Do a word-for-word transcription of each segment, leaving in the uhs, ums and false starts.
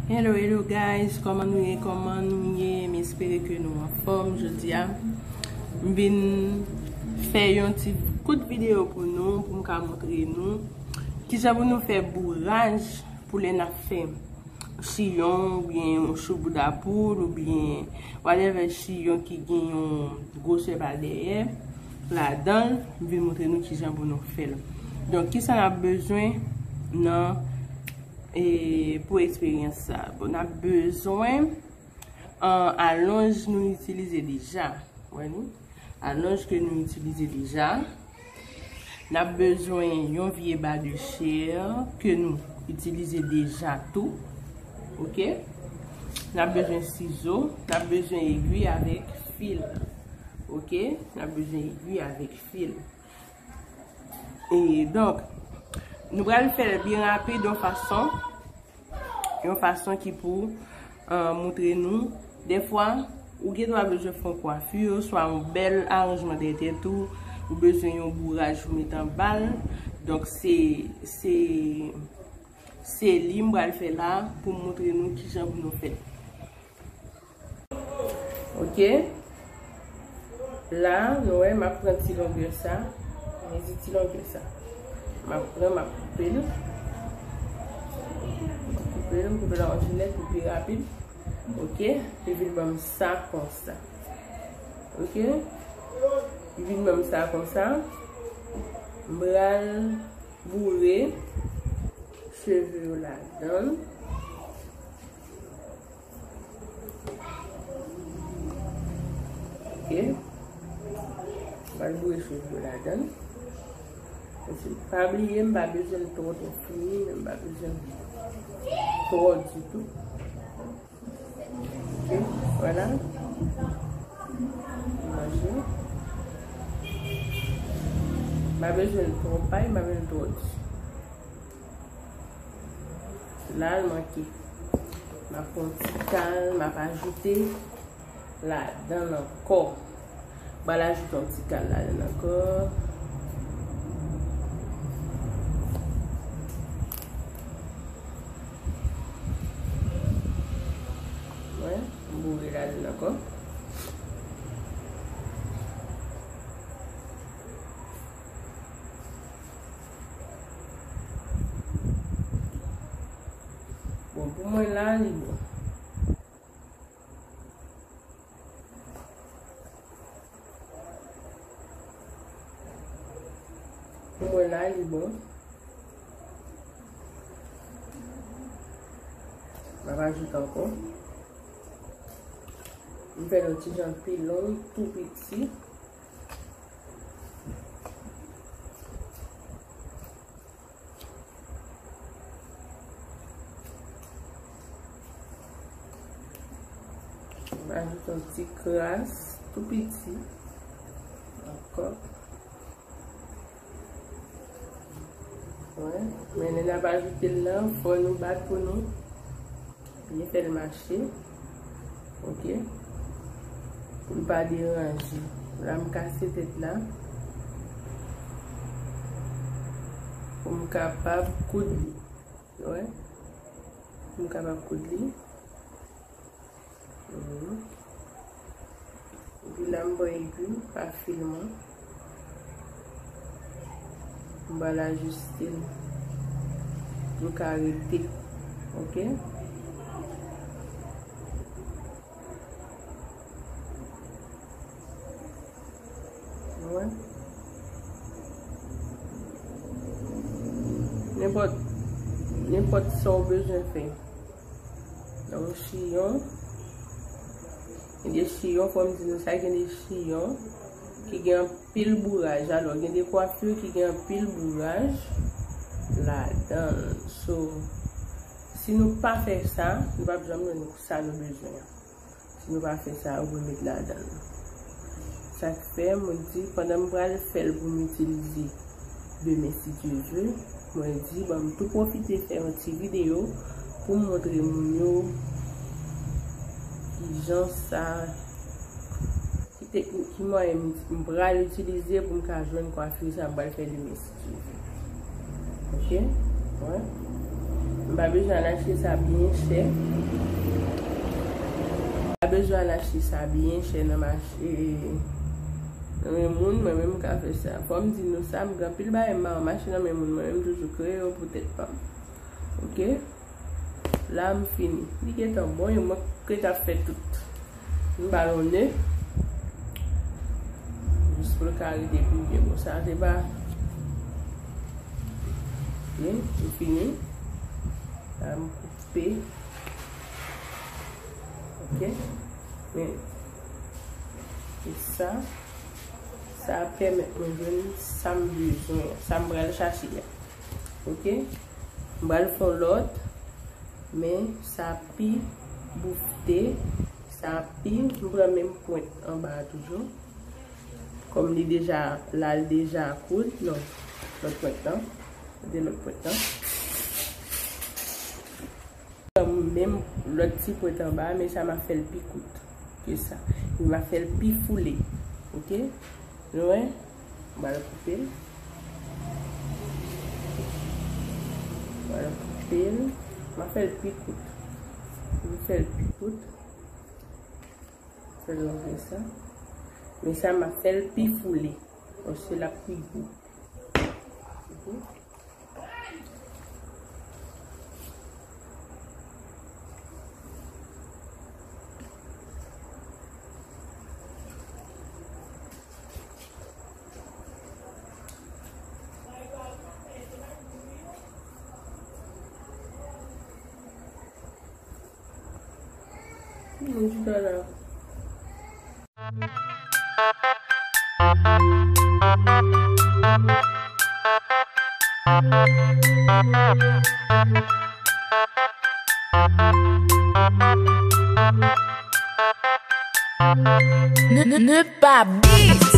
Hello, hello guys, kòman nou ye? Kòman nou ye? M espere ke nou anfòm. Jodi a, m vin fè yon ti kout videyo pou nou, pou m ka montre nou kijan pou nou fè bouraj pou lè n ap fè chiyon, oubyen yon chouboudapoul, oubyen whatever chiyon ki gen yon gwosè pa dèyè ladan l, m vin montre nou kijan pou nou fè l. Donk, kisa n ap bezwen nan, e, pou eksperyans sa? Bon, n ap bezwen, an, alonj nou itilize deja. Wè nou? Alonj ke nou itilize deja. N ap bezwen yon vye ba de chè ke nou itilize deja tou. Oke? N ap bezwen sizo, n ap bezwen egwi avèk fil. Oke? N ap bezwen egwi avèk fil. E donk, nou pral fè l byen rapid yon fason, yon fason ki pou, euh, montre nou. Dèfwa, ou gen dwa bezwen fè yon kwafi, swa yon bèl aranjman dèyè tèt ou, ou bezwen yon bouraj pou met anba l. Donk, se, se, se li m pral fè la pou m montre nou kijan pou nou fè l. Oke. La, nou wè, m ap pran ti longè sa. Mezi ti longè sa. M ap pran, m ap koupe l. M ap koupe l, m koupe l an jilèt pou pi rapid. Oke. Li vin ban m sa konsa. Oke. Li vin ban m sa konsa. M pral boure cheve yo ladan l. Oke. M pral boure cheve yo ladan l. Paske pa bliye, m pa bezwen l twò, twò fini, men m pa bezwen l twò ditou. Oke, vwala. Manje. M pa bezwen l twò pay, m pa bezwen l twò di. La, l manke. M ap pran yon ti kal, m ap ajoute ladan l ankò. M pral ajoute yon ti kal ladan l ankò. Wè, m boure ladan l ankò. Bon, pou mwen la, li bon. Pou mwen la, li bon. M ap ajoute ankò. M fè l yon ti jan pi long, tou piti. M ajoute yon ti kras tou piti ankò. Wè, men lè n ap ajoute l lan, fò nou bat pou nou byen fè l mache. Oke. Pou l pa deranje. La, m kase tèt la. Pou m kapab koud li. Wè. Pou m kapab koud li. Mhm. Epi la, m pran egwi pa fil mwen. M pral ajiste l pou l ka rete. Oke? Wè. Nenpòt, nenpòt sa w bezwen fè. Nan yon chiyon, gen de chiyon, fò m di nou sa, gen de chiyon ki gen anpil bouraj. Alò, gen de kwafi ki gen anpil bouraj ladan l. So, si nou pa fè sa, nou p ap janm jwenn sa nou bezwen an. Si nou pa fè sa, ou pou met ladan l. Sa k fè, mwen di, pandan m pral fè l pou m itilize demen, si Dye vle, mwen di, ban m tou pwofite fè yon ti videyo pou m montre moun yo kijan sa, ki teknik, ki mwayen m, m pral itilize pou m ka jwenn kwafi sa m pral fè demen, si Dye vle. Ok? Wè. M pa bezwen al achte sa byen chè. M pa bezwen al achte sa byen chè nan mache, nan men moun, mwen menm m ka fè sa. Fò m di nou sa, m gen anpil bagay m pa ann achte nan men moun, mwen menm m toujou kreye yo pou tèt pa m. Ok? La m fini. Li gentan bon, e mwen k ret ap fè tout. M ba l yon ne. Jis pou l ka rete pi byen. Bon, sa se pa. Ok, m fini. La m koupe. Ok. Men, e sa, sa ap pèmèt mwen jwenn sa m bezwen an, sa m pral chache a. Ok? M pral fè yon lòt, men sa pi boufte, sa pi, m pran menm pwent anba a toujou. Kòm li deja, la l deja koud, non, lòt pwent lan, de lòt pwent lan. Menm lòt ti pwent anba, men sa m ap fè l pi kout ke sa. E m ap fè l pi foule. Ok? Nou wè? M pral koupe l. M pral koupe l. M ap fè l pi kout. M fè l pi kout. Fè l antre sa. Men sa m ap fè l pi foule. Paske l ap pi gwo. Ok? Mwen chita la. Ne, ne, ne pa beat.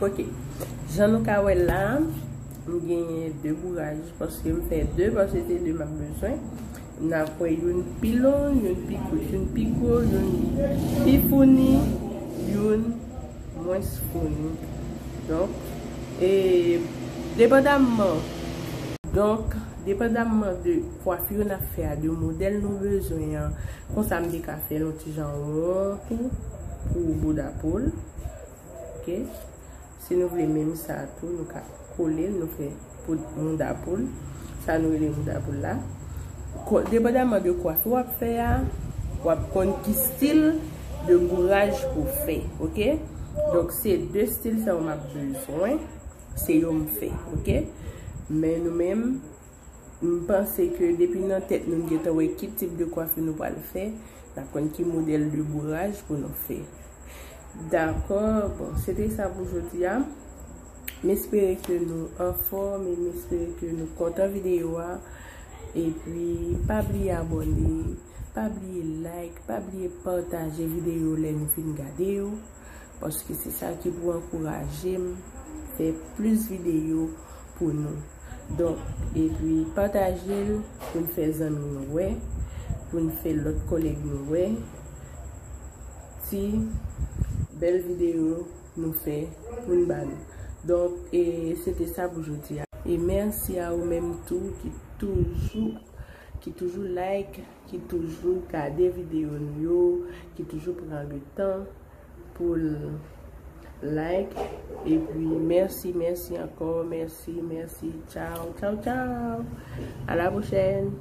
Ok, jan nou ka wè la, m genyen de bouraj, paske m fè de, paske se de m ap bezwen. N ap wè youn pi long, youn pi kout, youn pi gwo, youn pi founi, youn mwens founi. Donk, e, depandamman, donk, depandamman de kwafi n ap fè a, de modèl nou bezwen an, konsa m te ka fè l yon ti jan won tou pou bouda poul. Ok? Si nou vle menm sa tou, nou ka kole l, nou fè pou mouda poul. Sa nou rele mouda poul la. Ko-, depandamman de kwafi w ap fè a, w ap konn ki stil de bouraj pou fè, ok? Donk, se de stil sa yo m ap bezwen, se yo m fè, ok? Men nou menm, m panse ke depi nan tèt nou, n gentan wè ki tip de kwafi nou pral fè, n ap konn ki modèl de bouraj pou nou fè. Dakò, bon, se te sa pou jodi a. M espere ke nou anfòm e m espere ke nou kontan videyo a. Epi, pa bliye abòne, pa bliye like, pa bliye pataje videyo lè nou fin gade yo. Paske se sa ki pou ankouraje m fè plis videyo pou nou. Donk, epi pataje l pou n fè zanmi nou wè, pou n fè lòt kòlèg nou wè ti bèl videyo nou fè pou n ba nou. Donk, e se te sa pou jodi a. E mèsi a ou menm tou ki toujou, ki toujou like, ki toujou gade videyo nou yo, ki toujou pran le tan pou l like. Epi, mèsi, mèsi ankò, mèsi, mèsi. Tchao, tchao, tchao. À la prochaine.